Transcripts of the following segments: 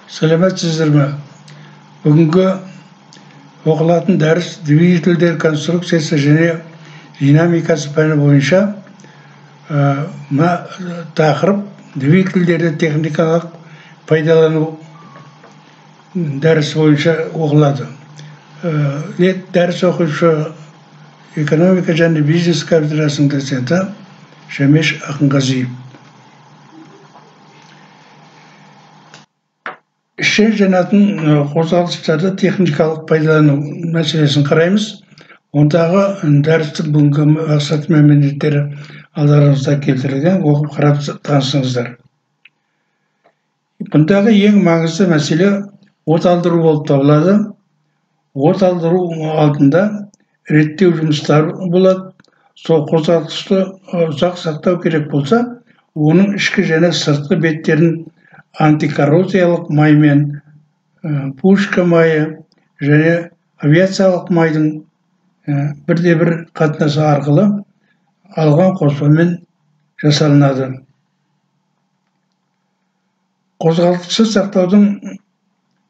Сәлеметсіздер ме? Бүгінгі оқылатын дәріс двигательдер конструкциясы және динамикасы пәні бойынша мына тақырып двигательдерді техникалық пайдалану дәрісі бойынша оқылады. Дәріс оқушы экономика және бизнес кафедрасының доценті Жәмеш Ақынғазиев. Іші жанатын қозғалтқыштарды техникалық пайдалану мәселесін қараймыз. Ондағы дәрістің бүгінгі мақсаты мен міндеттері алдарыңызда келтірілген, оқып қарап танысыңыздар. Бұндағы ең маңызды мәселе от алдыру болып табылады. От алдыру алдында реттеу жұмыстары болады. Сол қозғалтқышты ұзақ сақтау керек болса, оның ішкі және сыртқы беттерін антикоррозиялық маймен, пушка майы және авиациялық майдың бірде-бір қатынасы арқылы алған қоспамен жасалынады. Қозғалтқышты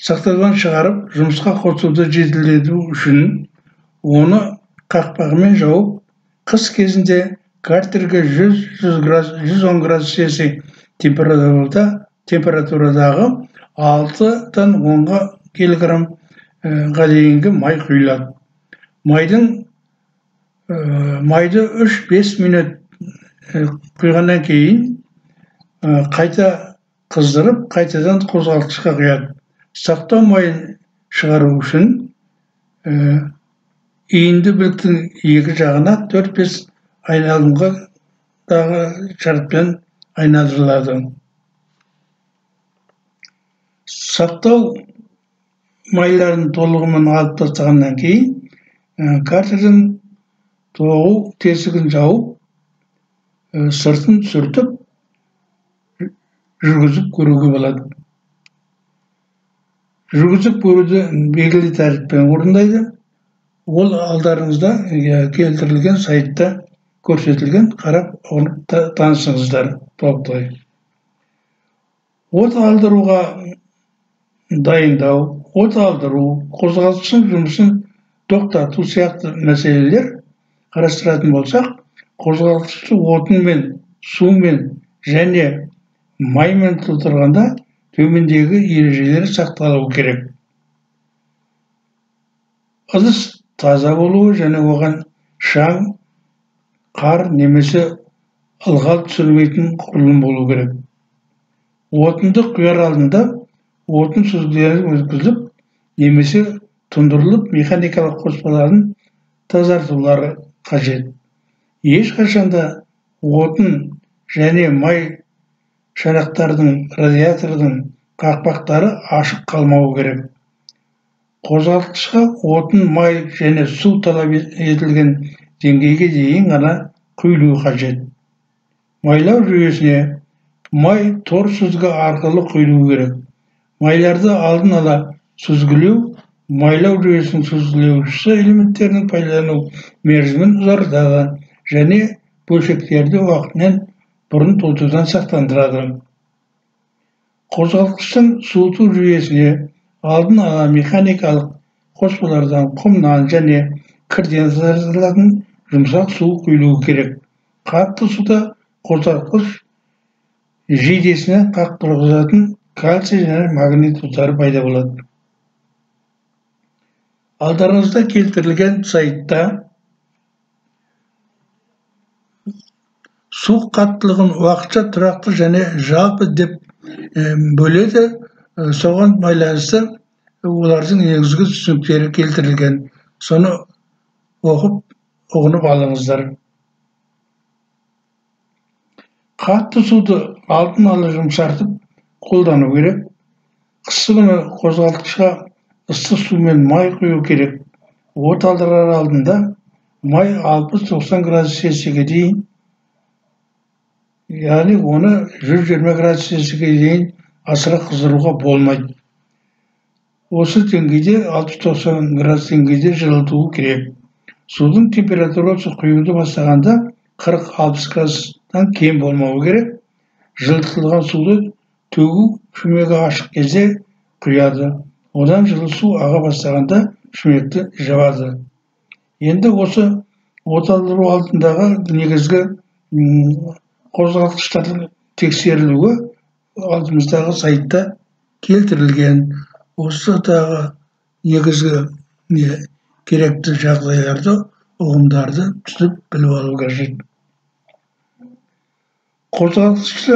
сақтаудан шығарып, жұмысқа қосуды жеделдету үшін оны қақпағымен жауып, қыс кезінде картерге 110 градус Цельсий температурадағы 6-дан 10 килограммға дейінгі май құйылады. Майды 3-5 минут құйғаннан кейін қайта қыздырып, қайтадан қозғалтқышқа құяды. Сақтау майын шығару үшін иінді біліктің екі жағына 4-5 айналымға дағы шартпен айналдырылады. Сақтау майларын толығымен алып тастағаннан кейін картердің тоғу тесігін жауып, сыртын сүртіп, жүргізіп көруге болады. Жүргізіп көруді белгілі тәртіппен орындайды. Ол алдарыңызда келтірілген сайтта көрсетілген, қарап танысыңыздар толықтай. От алдыруға дайындау, от алдыру, қозғалтқыштың жұмысын тоқтату сияқты мәселелер қарастыратын болсақ, қозғалтқышты отынмен, сумен және маймен толтырғанда төмендегі ережелер сақталуы керек. Ыдыс таза болуы және оған шаң, қар немесе ылғал түсірмейтін құрылым болу керек. Отынды құяр алдында отын сүзгілерін өткізіліп немесе тұндырылып механикалық қоспаларын тазартулары қажет. Ешқашанда отын және май шанақтардың, радиатордың қақпақтары ашық қалмауы керек. Қозғалтқышқа отын, май және су талап етілген деңгейге дейін ғана құйылуы қажет. Майлау жүйесіне май тор сүзгі арқылы құйылуы керек. Майларды алдын ала сүзгілеу майлау жүйесінің сүзгілеуші элементтерінің пайдалану мерзімін ұзартады және бөлшектерді уақытынан бұрын тозудан сақтандырады. Қозғалтқыштың суыту жүйесіне алдын ала механикалық қоспалардан, құмнан және кірден тазартылатын жұмсақ су құйылуы керек. Қатты суда қозғалтқыш жейдесіне қақтырғызатын кальций және магний тұздары пайда болады. Алдарыңызда келтірілген сайтта су қаттылығын уақытша, тұрақты және жалпы деп бөледі. Соған байланысты олардың негізгі түсініктері келтірілген. Соны оқып, ұғынып алыңыздар. Қатты суды алдын ала жұмсартып қолдану керек. Қысы күні қозғалтқышқа ыстық сумен май құю керек. От алдырар алдында май 60-90 градус Цельсийге дейін, яғни оны 120 градус Цельсийге дейін асыра қыздыруға болмайды. Осы деңгейде 60-90 градус деңгейде жылытуы керек. Судың температурасы құюды бастағанда 40-60 градустан кем болмауы керек. Жылытылған суды төгу шүмегі ашық кезде құяды. Одан жылы су аға бастағанда шүмекті жабады. Енді осы от алдыру алдындағы негізгі қозғалтқыштардың тексерілуі алдымыздағы сайтта келтірілген. Осы тағы негізгі керекті жағдайларды, ұғымдарды түсініп біліп алу қажет. Қозғалтқышты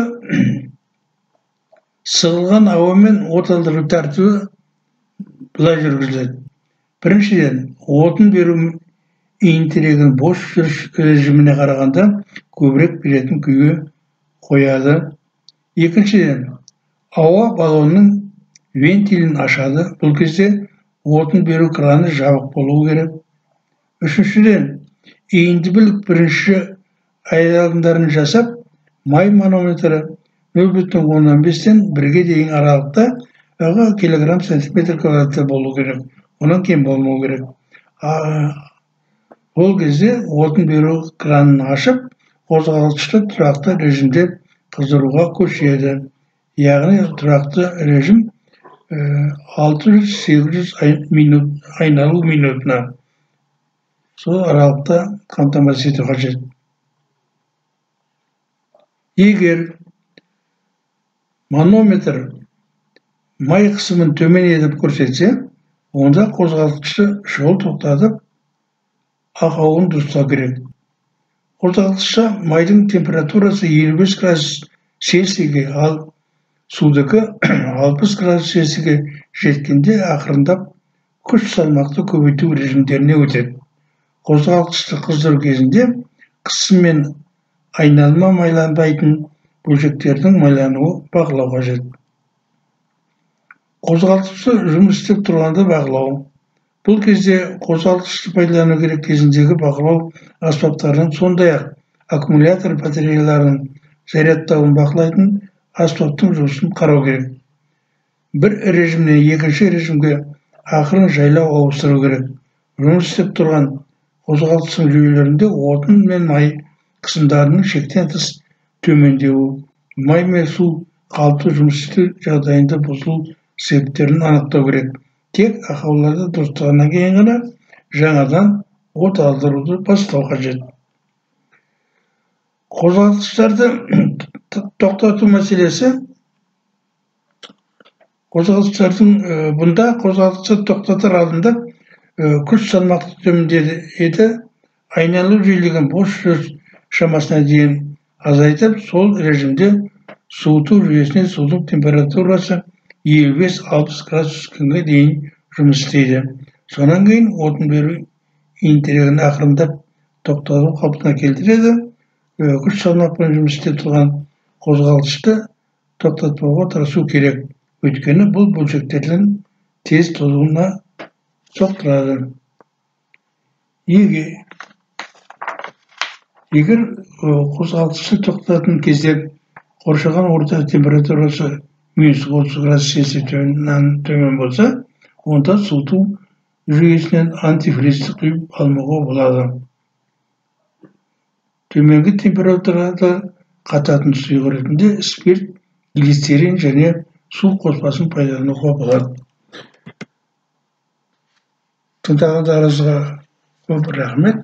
сығылған ауамен от алдыру тәртібі былай жүргізіледі. Біріншіден, отын беру иінтірегін бос жүріс режиміне қарағанда көбірек беретін күйге қояды. Екіншіден, ауа баллонның вентилін ашады. Бұл кезде отын беру краны жабық болуы керек. Үшіншіден, иінді білік бірінші айналымдарын жасап, май манометрі 0,5-тен 1-ге дейін аралықта килограмм сантиметр квадратта болу керек. Онан кем болмау керек. Ол кезде отын беру кранын ашып, қозғалтқышты тұрақты режимде қыздыруға көшеді. Яғни тұрақты режим 600-800 минут айналу минутына. Сол аралықта қамтамасыз ету қажет. Егер манометр май қысымын төмен етіп көрсетсе, онда қозғалтқышты шұғыл тоқтатып, ақауын дұрыстау керек. Қозғалтқышта майдың температурасы 55 градус Цельсийге, ал судікі 60 градус Цельсийге жеткенде ақырындап күш салмақты көбейту режимдеріне өтеді. Қозғалтқышты қыздыру кезінде қысым мен айналма майланбайтын бөлшектердің майлануы бақылау қажет. Қозғалтқышты жұмыс істеп тұрғанда бақылау. Бұл кезде қозғалтқышты пайдалану керек кезіндегі бақылау аспаптарының, сондай-ақ аккумулятор батареяларының зарядтауын бақылайтын аспаптың жұмысын қарау керек. Бір режимнен екінші режимге ақырын жайлау ауыстыру керек. Жұмыс істеп тұрған қозғалтқыштың жүйелерінде отын мен май қысымдарының шектен тыс төмендеуі, май мен су қалыпты жұмыс істеу жағдайында бұзылу себептерін анықтау керек. Тек ақауларды дұрыстағаннан кейін ғана жаңадан от алдыруды бастау қажет. Қозғалтқыштарды тоқтату мәселесі. Қозғалтқыштардың бұнда қозғалтқышты тоқтатар алдында күш салмақты төмендеді, айналу жиілігін бос жүріс шамасына дейін азайтып, сол режимде суыту жүйесіне судың температурасы 55-60 градус түскенге дейін жұмыс істейді. Сонан кейін отын беру иінтірегін ақырындап тоқтату қалпына келтіреді. Күш салмақпен жұмыс істеп тұрған қозғалтқышты тоқтатпауға тырысу керек. Өйткені бұл бөлшектердің тез тозуына соқтырады. Егер қозғалтқышты тоқтататын кезде қоршаған орта температурасы минус 30 градус Цельсийден төмен болса, онда суыту жүйесінен антифризді құйып алмауға болады. Төменгі температурада қататын сұйық ретінде спирт, глицерин және су қоспасын пайдалануға болады. Тыңдағандарыңызға көп рахмет.